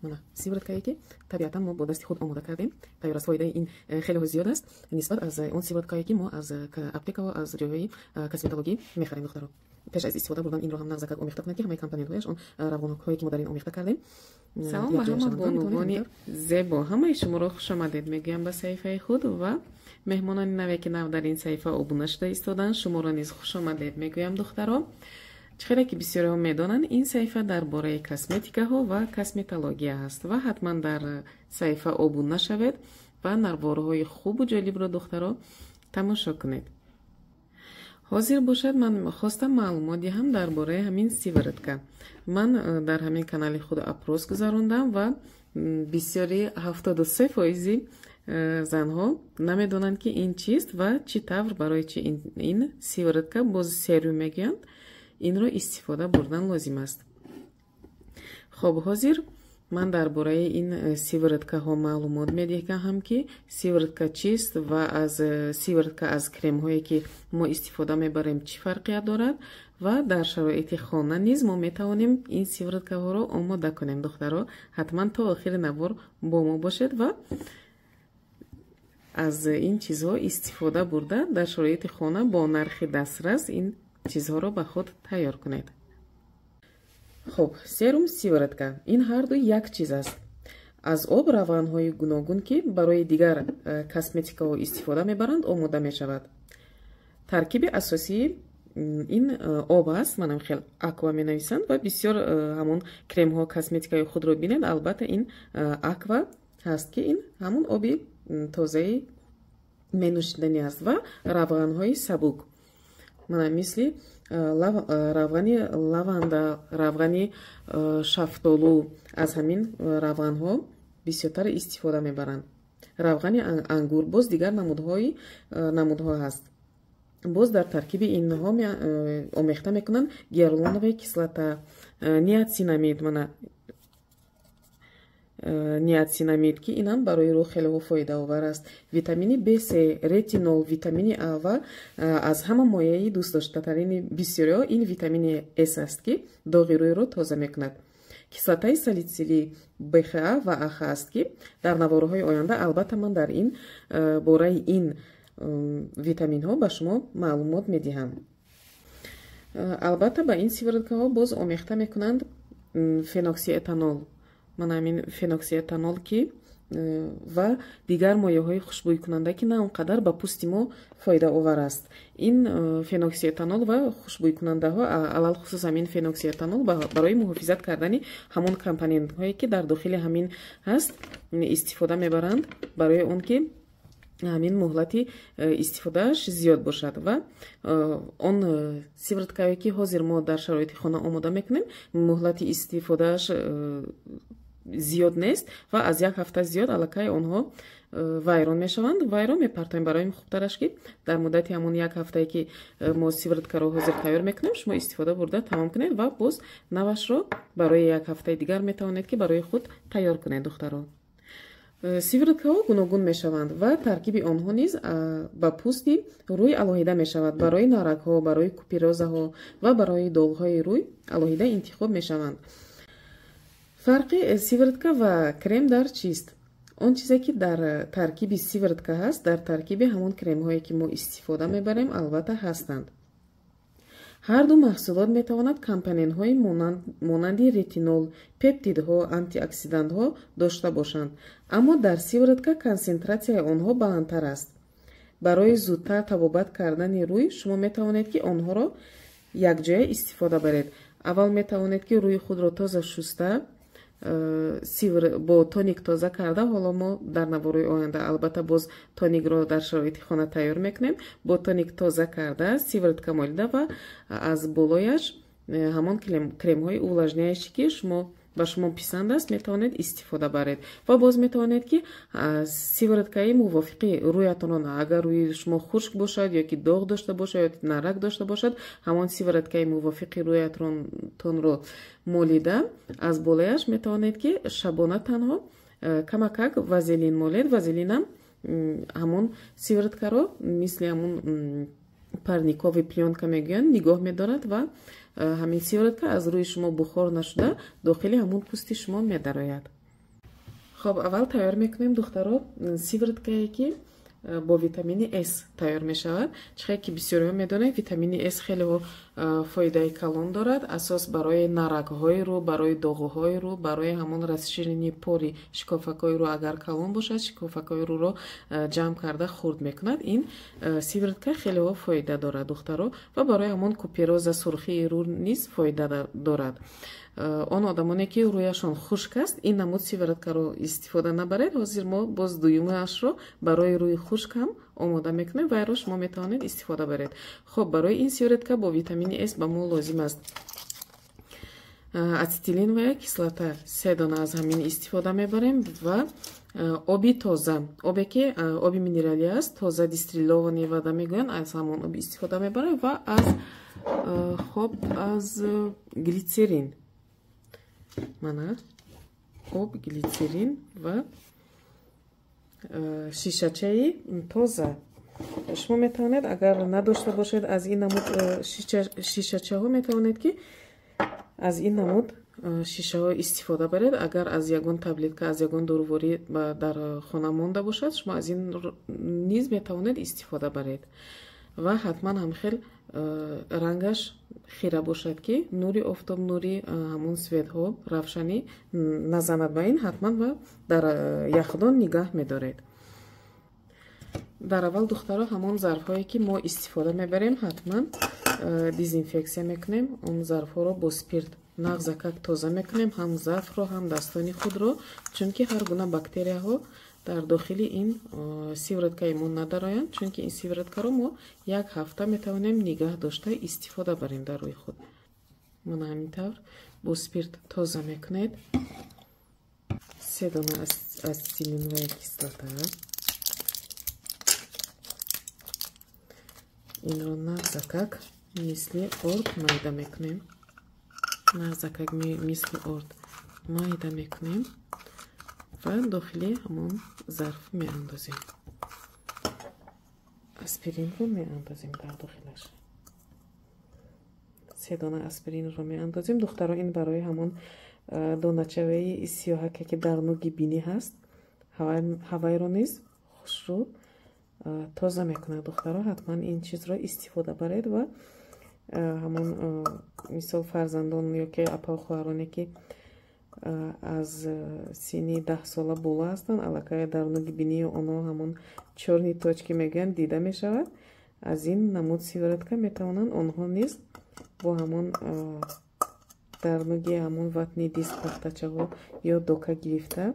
Мана сывороткае, ки табиатан мо бо дасти худ омода кардем, тайёр аст. Фоидаи ин хеле зиёд аст нисбат аз он сывороткае, ки мо аз аптекао, аз ҷойҳои косметологӣ мехарем. Духтаро, пеш аз истифода бурдан инро ҳам нағзакак омехта кунед, ки ҳамаи компонентҳояш, он равғанҳое, ки мо дар ин омехта кардем. Салом ба ҳама бонувони зебо! Ҳамаи шуморо хушомадед мегӯям ба саҳифаи худ ва меҳмонони наве, ки нав дар ин саҳифа обуна шуда истоданд, шуморо низ хушомадед мегӯям. Духтаро, чӣ хеле ки бисёриҳо медонанд, ин саҳифа дар бораи косметикаҳо ва косметология ҳаст ва ҳатман дар саҳифа обуна шавед ва наворҳои хубу ҷолибро, духтаро, тамошо кунед. Ҳозир бошад, ман хостам маълумот диҳам дар бораи ҳамин сыворотка. Ман дар ҳамин канали худ опрос гузарондам ва бисёри, 73 фоизи занҳо намедонанд, ки ин чист ва чӣ тавр, барои чи ин сыворотка, боз серум мегӯянд, инро истифода бурдан лозим аст. Хоб, ҳозир ман дар бораи ин сывороткаҳо маълумот медиҳам, ки сыворотка чист ва аз сыворотка аз кремҳое, ки мо истифода мебарем, чӣ фарқият дорад ва дар шароити хона низ мо метавонем ин сывороткаҳоро омода кунем. Духтаро, ҳатман то охири навор бо мо бошед ва аз ин чизҳо истифода бурда, дар шароити хона бо нархи дастрас ин чизҳоро ба худ тайёр кунед. Хуб, серум, сыворотка — ин ҳарду як чиз аст. Аз об, равғанҳои гуногун, ки барои дигар косметикаҳо истифода мебаранд, омода мешавад. Таркиби асосии ин об аст. Манам хел аква менависанд ва бисёр ҳамон кремҳо, косметикаи худро бинед, албатта ин аква ҳаст, ки ин ҳамон оби тозаи менӯшиданӣ аст, ва равғанҳои сабук, мана мисли равғани лаванда, равғани шафтолу. Аз ҳамин равғанҳо бисёртар истифода мебаранд, равғани ангур, боз дигар намудҳо ҳаст. Боз дар таркиби инҳо омехта мекунанд гиалуроновая кислота, ниацинамид. Мана ниацинамид, ки инам барои рӯ хеле фоидаовар аст, витамини B3, ретинол, витамини А ва аз ҳама мояи дӯстдоштатарини бисёриҳо ин витамини С аст, ки доғи рӯйро тоза мекунад, кислотаи салитсилӣ, БХА ва АХ аст, ки дар наворҳои оянда албатта ман дар ин бораи ин витаминҳо ба шумо маълумот медиҳам. Албатта, ба ин сывороткаҳо боз омехта мекунанд феноксиэтанол, мана ҳамин феноксиэтанол, ки ва дигар моеъҳои хушбӯйкунанда, ки на он қадар ба пӯсти мо фоидаовар аст. Ин феноксиэтанол ва хушбӯйкунандаҳо, алалхусус ҳамин феноксиэтанол, барои муҳофизат кардани ҳамон компонентҳое, ки дар дохили ҳамин ҳаст, истифода мебаранд, барои он ки ҳамин муҳлати истифодааш зиёд бошад. Ва он сывороткае, ки ҳозир мо дар шароити хона омода мекунем, муҳлати истифодааш зиёд нест ва аз як ҳафта зиёд аллакай онҳо вайрон мешаванд, вайрон мепартоем. Барои хубтараш, ки дар муддати ҳамон як ҳафтае, ки мо сывороткаро ҳозир тайёр мекунем, шумо истифода бурда тамом кунед ва боз навашро барои як ҳафтаи дигар метавонед, ки барои худ тайёр кунед. Духтаро, сывороткаҳо гуногун мешаванд ва таркиби онҳо низ ба пӯсти рӯй алоҳида мешавад. Барои наракҳо, барои куперозаҳо ва барои доғҳои рӯй алоҳида интихоб мешаванд. Фарқи сыворотка ва крем дар чист? Он чизе, ки дар таркиби сыворотка ҳаст, дар таркиби ҳамон кремҳое, ки мо истифода мебарем, албатта ҳастанд. Ҳарду маҳсулот метавонад компонентҳои монанди ретинол, пептидҳо, антиоксидантҳо дошта бошанд, аммо дар сыворотка консентратсияи онҳо баландтар аст. Барои зудтар табобат кардани рӯй шумо метавонед, ки онҳоро якҷоя истифода баред. Аввал метавонед, ки рӯи худро тоза шуста, бо тоник тоза карда, ҳоло мо дар наворои оянда албатта боз тоникро дар шароити хона тайёр мекунем, бо тоник тоза карда, сыворотка молида ва аз болояш ҳамон кремҳои увлажняющий, ки шумо ба шумо писанд аст, метавонед истифода баред. Ва боз метавонед, ки сывороткаи мувофиқи рӯятонро, агар рӯи шумо хушк бошад ё ки доғ дошта бошад ё нарак дошта бошад, ҳамон сывороткаи мувофиқи рӯятонро молида, аз болояш метавонед, ки шабона танҳо камакак вазелин молед. Вазелинам ҳамон сывороткаро мисли ҳамон парниковый плёнка мегӯянд, нигоҳ медорад ва ҳамин сыворотка аз рӯи шумо бухор нашуда, дохили ҳамон пӯсти шумо медарояд. Хоб, аввал тайёр мекунем, духтаро, сывороткае ки бо витамини С тайёр мешавад. Чихе ки бисёриҳо медонед, витамини С хеле фоидаи калон дорад, асос барои нарагҳои рӯ, барои доғҳои рӯ, барои ҳамон расширени пори шикофакҳои рӯ. Агар калон бошад, шикофакҳои рӯро ҷамъ карда хурд мекунад. Ин сыворотка хеле фоида дорад, духтаро, ва барои ҳамон купероза, сурхии рӯ низ фоида дорад. Он одамоне ки рӯяшон хушк аст, ин намуд сывороткаро истифода набаред. Ҳозир мо боз дуюмашро барои рӯи хушк ҳам омода мекунем ва айро шумо метавонед истифода баред. Хоб, барои ин сыворотка бо витамини С ба мо лозим аст ацетилиновая кислота, 3 дона аз ҳамин истифода мебарем ва оби тоза, обе ки оби минералӣ аст, тоза дистиллированный вода мегӯянд, аз ҳамон об истифода мебарем ва аз хоб аз глицерин. Мана об, глицерин ва шишачаи тоза. Шумо метавонед, агар надошта бошед аз ин намуд шишачаҳо, метавонед ки аз ин намуд шишаҳо истифода баред. Агар аз ягон таблетка, аз ягон доруворӣ дар хона монда бошад, шумо аз ин низ метавонед истифода баред. Ва ҳатман ҳам хел рангаш хира бошад, ки нури офтоб, нури ҳамон светҳо, равшанӣ назанад ба ин, ҳатман ва дар яхдон нигаҳ медоред. Дар аввал, духтаро, ҳамон зарфҳое ки мо истифода мебарем, ҳатман дезинфексия мекунем. Он зарфҳоро бо спирт нағзакак тоза мекунем, ҳам зарфро, ҳам дастони худро, чунки ҳар гуна бактерияҳо дар дохили ин сывороткаи мо надароянд, чунки ин сывороткаро мо як ҳафта метавонем нигаҳ дошта истифода барем дар рӯи худ. Мана ҳамин тавр бо спирт тоза мекунед. 3 дона ацетилиновая кислота. Инро нағзакак мисли орд майда мекунем. Нағзакак мисли орд майда мекунем ва дохили ҳамон зарф меандозем. Аспиринро меандозем дар дохилаш. 3 дона аспиринро меандозем. Духтаро, ин барои ҳамон доначавии сиёҳаке ки дар нуги бинӣ ҳаст, ҳавайро низ хушрӯ тоза мекунад. Духтаро, ҳатман ин чизро истифода баред ва ҳамон мисол фарзандон ё ки апа хоҳароне ки аз синни 10 сола боло ҳастанд, аллакай дар нуги бинии онҳо ҳамон чёрные точки мегӯянд дида мешавад. Аз ин намуд сыворотка метавонанд онҳо низ бо ҳамон дар нуги ҳамон ватни диск пахтачаҳо ё дока гирифта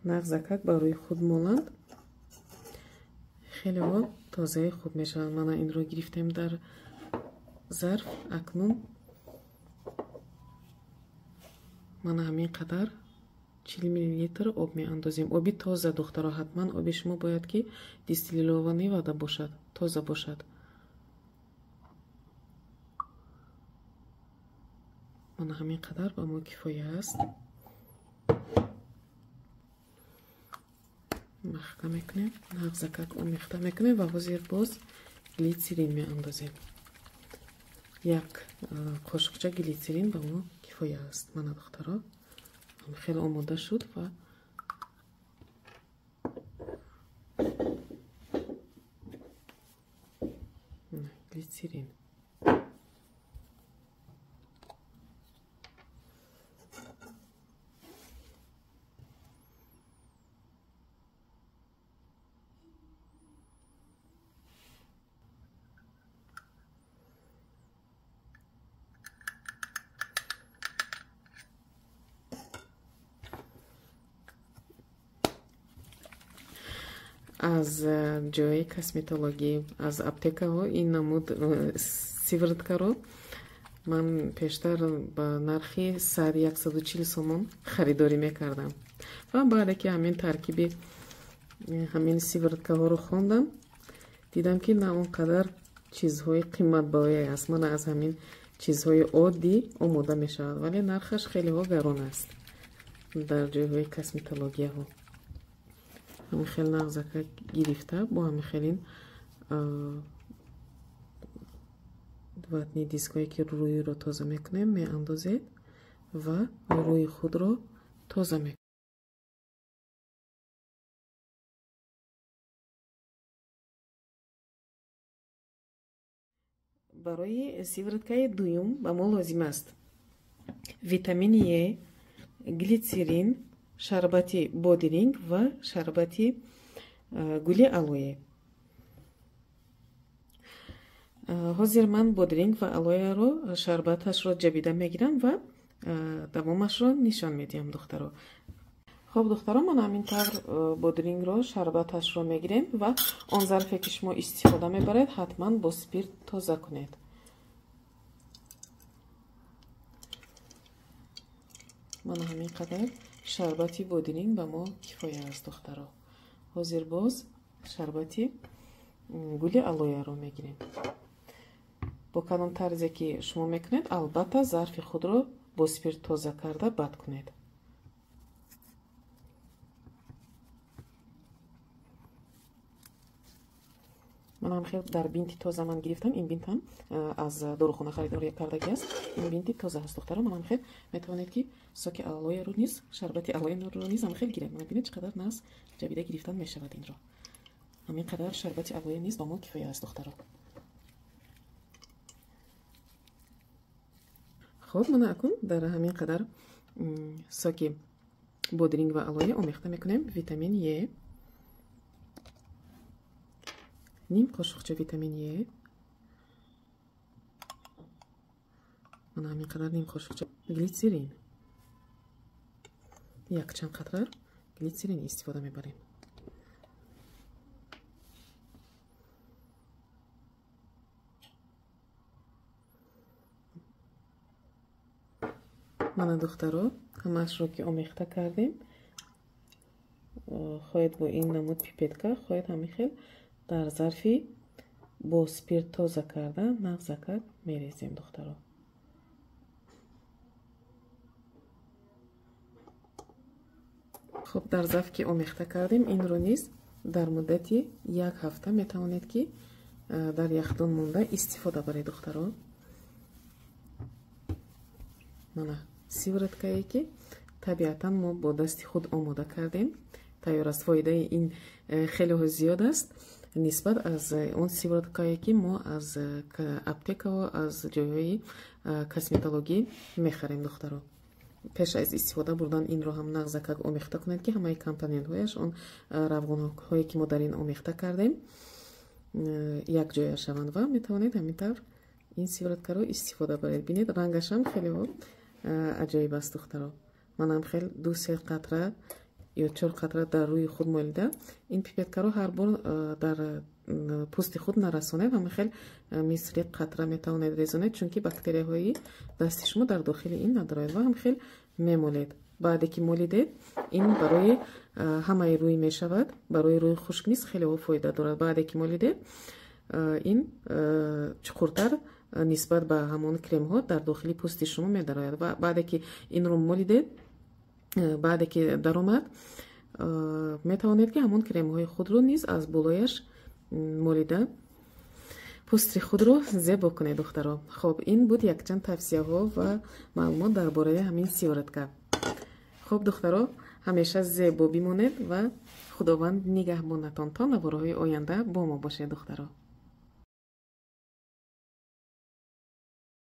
нағзакак ба рӯи худ моланд, хеле тозаи хуб мешаванд. Мана инро гирифтем дар зарф. Акнун мана ҳамин қадар 40 миллилитр об меандозем. Оби тоза, духтаро, ҳатман оби шумо бояд ки дистиллированный вода бошад, тоза бошад. Мана ҳамин қадар ба мо кифоя аст. Махка мекунем, нағзакак омехта мекунем ва ҳозир боз глицерин меандозем. Як қошуқча глицерин ба мо кифоя аст. Мана, духтаро, хеле омода шуд ва глицерин. Аз ҷои косметологӣ, аз аптекаҳо ин намуд сывороткаро ман пештар ба нархи 140 сомон харидорӣ мекардам ва баъде ки ҳамин таркиби ҳамин сывороткаҳоро хондам, дидам ки на он қадар чизҳои қиматбаҳое аст. Мана аз ҳамин чизҳои оддӣ омода мешавад, вале нархаш хелеҳо гарон аст дар ҷойҳои косметологияҳо. Ҳамин хел нағзака гирифта бо ҳамин хелин ватни дискҳое ки рӯиро тоза мекунем меандозед ва рӯи худро тоза мекунем. Барои сывороткаи дуюм ба мо лозим аст витамини Е, глитсерин, шарбати бодиринг ва шарбати гули алоэ. Ҳозир ман бодиринг ва алоэро шарбаташро ҷабида мегирам ва давомашро нишон медиҳам, духтаро. Хоб, духтаро, ман ҳамин тавр бодирингро шарбаташро мегирем ва он зарфе ки шумо истифода мебаред, ҳатман бо спирт тоза кунед. Мана ҳамин қадар шарбати бодиринг ба мо кифоя аст, духтаро. Ҳозир боз шарбати гули алояро мегирем. Бо кадом тарзе ки шумо мекунед, албатта зарфи худро бо спирт тоза карда бад кунед. Манам хел дар бинти тоза ман гирифтам. Ин бинт ҳам аз дорухона харидорӣ кардагӣ аст. Ин бинти тоза аст, духтаро. Манам хел метавонед ки соки алояро низ, шарбати алояро низ ҳам хел гиред. Мана бинед, чӣ қадар нағз ҷабида гирифтан мешавад инро. Ҳамин қадар шарбати алоя низ ба мо кифоя аст, духтаро. Хоб, мана акун дар ҳамин қадар соки бодиринг ва алоя омехта мекунем витамин Е, ним қошуқча витамин Е, мана ҳамин қадар ним қошуқча глитсерин, якчанд қатра глитсерин истифода мебарем. Мана, духтаро, ҳамаашро ки омехта кардем, хоҳед бо ин намуд пипетка, хоҳед ҳамин хел дар зарфи бо спирт тоза карда нағзакак мерезем, духтаро. Хоб, дар зарф ки омехта кардем, инро низ дар муддати як ҳафта метавонед ки дар яхдон монда истифода баред, духтаро. Мана сывороткае ки табиатан мо бо дасти худ омода кардем, тайёр аст. Фоидаи ин хеле зиёд аст нисбат аз он сывороткае ки мо аз аптекао, аз ҷойҳои косметологӣ мехарем, духтаро. Пеш аз истифода бурдан инро ҳам нағзакак омехта кунед, ки ҳамаи компонентҳояш, он равғонҳое ки мо дар ин омехта кардем, якҷоя шаванд ва метавонед ҳамин тавр ин сывороткаро истифода баред. Бинед, рангашам хеле аҷоиб аст, духтаро. Манам хел 2-3 қатра ё 4 қатра дар рӯи худ молида, ин пипеткаро ҳар бор дар пӯсти худ нарасонед, ҳама хел мисли қатра метавонед резонед, чунки бактерияҳои дасти шумо дар дохили ин надорад ва ҳам хел мемолед. Баъде ки молидед, ин барои ҳамаи рӯй мешавад, барои рӯи хушк низ хеле фоида дорад. Баъде ки молидед, ин чуқуртар нисбат ба ҳамон кремҳо дар дохили пӯсти шумо медарояд ва баъде ки инро молидед, баъде ки даромад, метавонед ки ҳамон кремҳои худро низ аз болояш молида пӯсти худро зебо кунед, духтаро. Хоб, ин буд якчанд тавсияҳо ва маълумот дар бораи ҳамин сыворотка. Хоб, духтаро, ҳамеша зебо бимонед ва Худованд нигаҳбонатон. То наворҳои оянда бо мо бошед, духтаро.